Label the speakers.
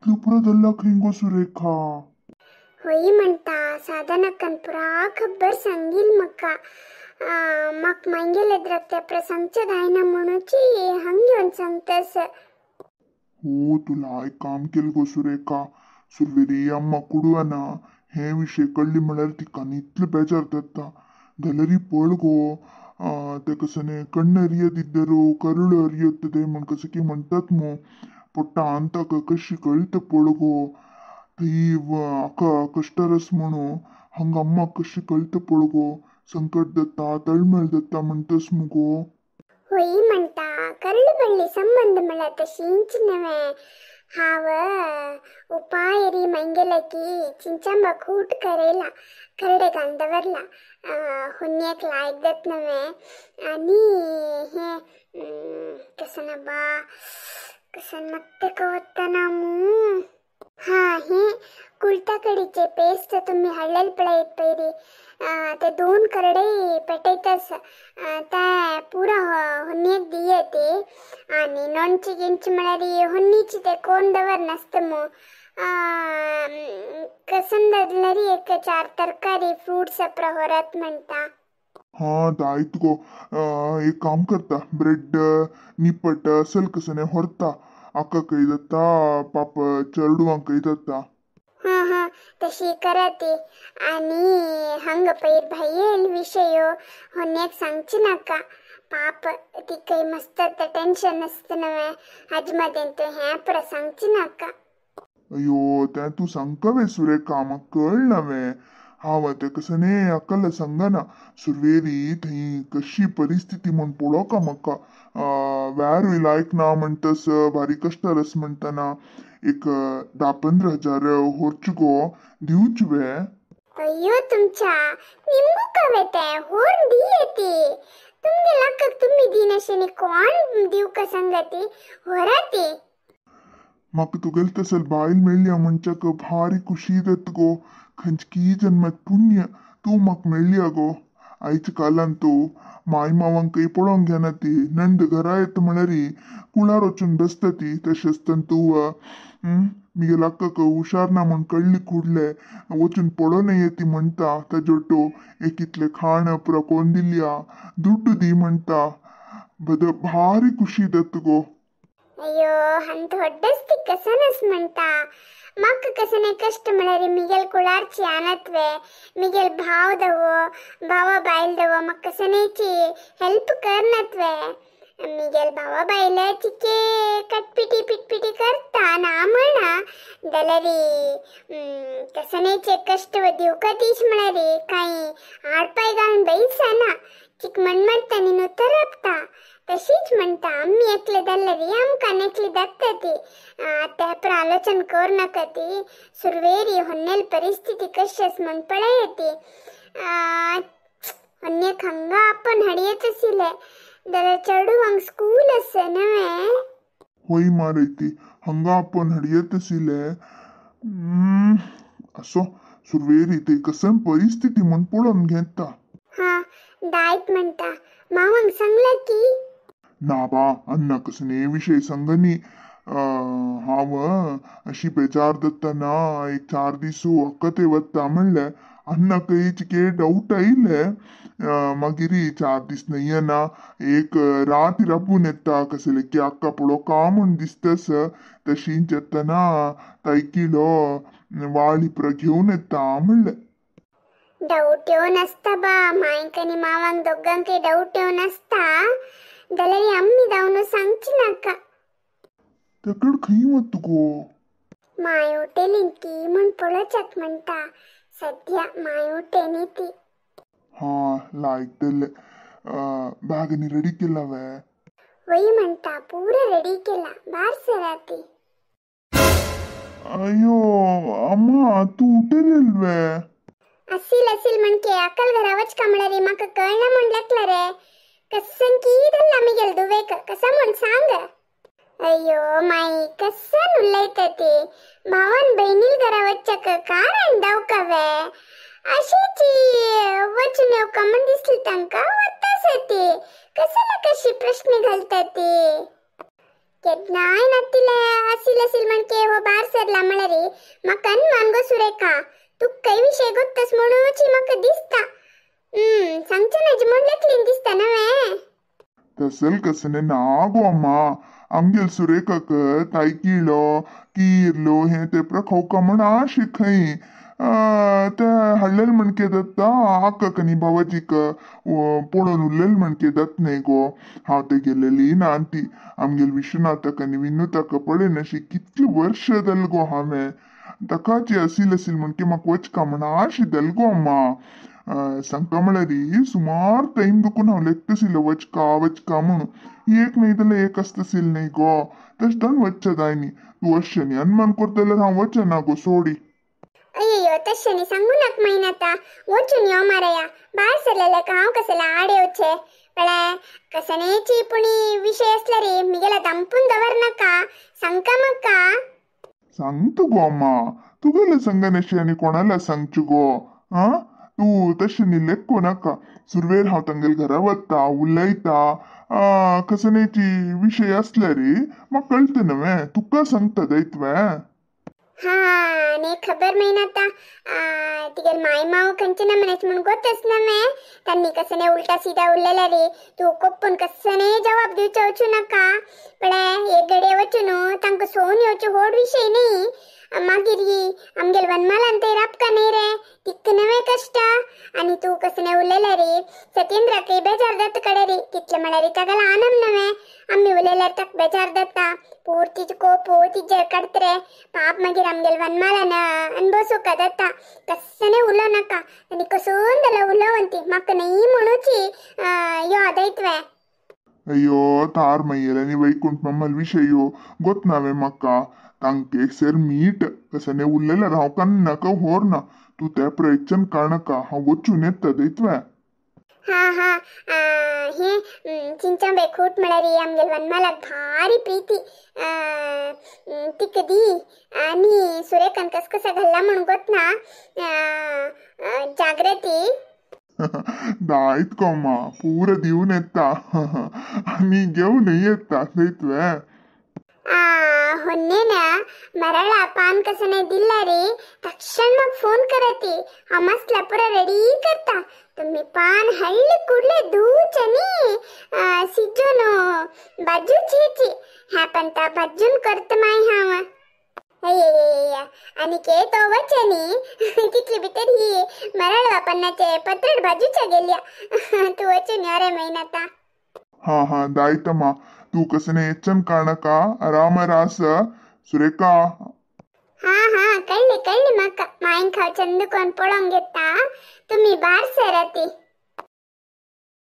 Speaker 1: इतलो पुरो धरला खंय गो सुरेखा?
Speaker 2: होय म्हणटा साधनाकान पुरा खबर सांगील म्हाका. म्हाका मागेले द्रक ते सांगचे जायना म्हणूची हांग येवन सांगतस.
Speaker 1: हो तुला एक काम केलं गो सुरेखा, सुरवेरी अम्मा कुडवना हे विशय कळ्ळी म्हळ्यार तिका इतलें बेजार जाता. जाल्यार पळ गो ते कसने कण्ण ಅರಿಯದಿದ್ದರೂ ಕರುಳು ಅರಿಯುತ್ತದೆ म्हण कसं की म्हणतात मू. पोट्टा अंताक कशी कळत पळगो थंय आका कश्टरस म्हणू हंग अम्मा कशी कळत पळगो संकट दत्ता तळमळ दत्ता म्हणतस मुगो.
Speaker 2: होय म्हणटा करुळ बಳ್ಳಿ संबंध म्हळ्यार तशींच नवे. हांव उपायरी मंगेलकी चिंचांबा खूट करेला करडे घालून दवरला हुन्येक लायक जात नवे. आनी हे कसं ना बा कसं ಮತ್ತೆ कवत्ता मू. हा हे कुळटा कडीचे पेस्ट तुम्ही हाडलेले पळयत पयरी ते 2 करडे पेटयतस ते पुरा हुन्येक दियती. आनी नोंची गिंची म्हळ्यार हुन्नीची ते कोण दवर नासता मू. कसं दवरल्यार एक 4 तरकारी फ्रूट्स अपरा होरात म्हणटा.
Speaker 1: हा आयत गो एक काम करता ब्रेड निपट असल कसने होरता अक्का कय जाता पाप चेडवांक कय जाता.
Speaker 2: हां हां तशी कराती. आनी हंग पयर भायल विशय होन्याक सांगची नाका पाप तिकय मस्त टेन्शन आसता नवे हाजे मदें तूं हें पुरा सांगची नाका.
Speaker 1: अयो तें तूं सांगका सुरेखा म्हाका कळना वे. हांव आतां कसने अक्कल सांगना सुरवेरी थंय कशी परिस्थिती म्हण पळोवका म्हाका. व्यारूय लायक ना म्हणटस भारी कश्टारस म्हणटना एक 10-15 हजार होरच गो दिवच वे.
Speaker 2: अय्यो तुमच्या निमगू कवे ते होर दी येती तुमगे लक्क तुम्ही दिनाशेनी कोण दिवका सांगती होराती.
Speaker 1: म्हाका तुगेले तसल बायल मेळ्ळ्या म्हणच्याक भारी खुशी जाता गो. खंयची जन्मात पुण्य तूं म्हाका मेळ्ळ्या गो. आयच्या कालान तूं माय मावांकय पळोवंक घेना ती नंद घरा येता म्हळ्यार कुळार वचून बसता ती. तशें आसतना तूं मिगेल्या अक्काक हुशार ना म्हण कळ्ळी कुडले वचून पळोवन येती म्हणटा. ताजोटो एक इतलें खाण पुरो कोण दिल्या दुड्डू दी म्हणटा. बद भारी खुशी जाता गो.
Speaker 2: अय्यो अंत ಹೊಡ್ಡಸ್ತಿ ಕಸನಸ್ म्हणटा. म्हाका कसने कश्ट म्हळ्यार मिगेल कुळारची आनत्वे मिगेल भाव दवो भावा बायल दवो म्हाका कसनेची हेल्प करनत्वे. मिगेल भावा बायलाची के कटपिटी पिटपिटी करता ना म्हणा जाल्यार कसनेचे कश्ट दिवका दीस म्हळ्यार कांय आडपाय घालून बैसना चिक मणमणटा न्ही तरपता. तशीच म्हणटा आमी एकले जाल्यार आमकां एकली जाता ती. आतां हें आलोचन कर नाका ती सुरवेरी होन्नेल परिस्थिती कशी आसा म्हण पळय ती. होन्नेक हांगा आपोवन हाडयेत आशिल्लें जाल्यार चेडवांक स्कूल आसा नवें.
Speaker 1: होय मारयती हांगा आपोवन हाडयेत आशिल्लें. असो सुरवेरी ते कसम परिस्थिती म्हण पळोवन घेता.
Speaker 2: हा दायत म्हणटा मावांक सांगला की
Speaker 1: ना बा अन्ना कसने विशय सांगनी. हांव अशी बेजार जातना एक 4 दीस अक्का ते वता म्हणलें अन्नाकय चिके डावट आयले. मागीर 4 दीस न्हय येना एक रात राबून येता कसले की अक्का पळोवका म्हूण दिसतस. तशींच येतना तायकिळो वाळी पुरो घेवन येता म्हणलें.
Speaker 2: डावट येवन आसता बा मांयक आनी मावांक दोगांकय डावट येवन आसता जाल्यार आमी जावन सांगची नाका.
Speaker 1: तेकड खंय वता गो?
Speaker 2: माय उटेली की म्हण पळोवच्याक म्हणटा. सद्या माय उटेनी ती.
Speaker 1: हा लायक जालें. बॅगांनी रेडी केला वे?
Speaker 2: वय म्हणटा पुरा रेडी केला भायर सराती.
Speaker 1: अय्यो अम्मा तूं उटेलेल वे?
Speaker 2: असील असील म्हणके अक्कल घरा वचका म्हळ्यार म्हाका कळना म्हण लागला रे. कसं की धरला मिगेल दुवेक कसं म्हण सांग. अय्यो माई कसं उलयता ती. भावान बहिणील घरा वचक कारण दावका वे? अशीची वचून येवका म्हण दिसली तांकां वतास ती. कसला कशी प्रश्न घालता ती. केन्नाय नातिले असील असील म्हणके हो भायर सरला म्हळ्यार म्हाका अनमान गो सुरेखा, तुकाय विशय गोत्तस म्हणूची म्हाका दिसता. सांगचे नाजी म्हूण लेखलीन दिसता नवे.
Speaker 1: तसल कसने ना गो अम्मा, आमगेल सुरेखाक तायकिळो कीर्लो हे ते खावका म्हण आशे खंय ते हाडलेले म्हणके जाता आकाक आनी भावाजीक पळोवन उरलेले म्हणके जात न्हय गो. हांव ते गेलेली ना ती आमगेल विश्वनाथाक आनी विनोदाक पळयन अशी कितली वर्ष जाल गो हांवें. ताकाची असील असील म्हणके म्हाका वचका म्हण आशे जाल गो अम्मा. सांगता म्हळ्यार सुमार टायम दुखून हांव लेखतसिल्लो वचका वचका म्हणून, एक न्हय जाल्यार एक आसतसील न्हय गो, तशें जावन वचचें जाय न्ही. तूं अशें न्ही अनमान करता जाल्यार हांव वचना गो सोडी.
Speaker 2: अय्यो तशें न्ही सांगू नाका मागीर आतां, वचून यो मारया. भायर सरलेले हांव कसले आड येवचे पळय, कसनेची पुणी विशय आसल्यार रे मिगेला दामपून दवर नाका, सांगका म्हाका.
Speaker 1: सांगता गो अम्मा, तुगेले संगन अशें आनी कोणाला सांगचें गो. आं तूं तशें न्ही लेखू नाका. सुरवेर हांव तांगेल घरा वता उलयता, कसनेची विशय आसल्यार रे म्हाका कळटा न्हय, तुका सांगता दायतवें.
Speaker 2: हा आनी खबर मागीर आतां तिगेल माय माव खंयचे ना म्हणायचे म्हूण गोतच नव्हे, तांणी कसने उलटा सीधा उरलेले रे, तूं कोप्पून कसने जवाब दिवचो वचूं नाका. पळय एक घडये वचून तांकां सोवन येवचो व्हड विशय न्ही, मागीर आमगेल वनमालान ते राबका न्ही रे, तितके नवे कश्ट. आनी तूं कसने उलयले रे सत्येंद्राकय बेजार जाता कडे रे, तितले म्हळ्यार ताका आनंद नवे, आमी उलयल्यार ताका बेजार जाता, पूर तिजो कोप तिजेर काडटा रे पाप. मागीर आमगेल वनमालान अनबसूका जाता. कसने उलोव नाका आनी कसून जाल्यार उलोवन ती म्हाका न्ही म्हणूची यो आदायतवे.
Speaker 1: अय्यो तार मय्यल आनी वैकुंठ मम्मल विशयो गोतनावे म्हाका, तांकां एक सेर मीठ कसने उरलेल्यार हांव कन्नाका होरना, तूं त्या प्रयत्न काडनाका, हांव वचून येता दैतवें.
Speaker 2: हा हा हे चिंचांबे खूट म्हळ्यार आमगेल वनमालाक भारी प्रीती तिका दी आनी सुरेखान कस कसा घाल्ला म्हूण गोतना जागृती.
Speaker 1: दायत गो अम्मा, पूरा दिवन येता आनी घेवन येता दैतवें.
Speaker 2: ಹೊನ್ನೇನ ಮರಳ पान कसने दिला रे तक्षण मग फोन करती, हांव मसला पुरा रेडी करता, तुम्ही पान हळ्ळे कुडले दूचनी सिजोन बाजूच हेची ह्या पंता भाजून करत माय हांव. अय्यय्यय्य आनी के तो वचनी तितले भितर ही मरळ पन्नाचे पत्रड बाजूच्या गेल्या. तूं वचून यो रे मागीर आतां.
Speaker 1: हा हा दायतम्मा, तूं कसने येच्चन काडनाका, आराम रास सुरेखा.
Speaker 2: हा हा कळ्ळें कळ्ळें म्हाका, मायन खाव चंद कोण पळोवंक घेता, तुमी भायर सराती.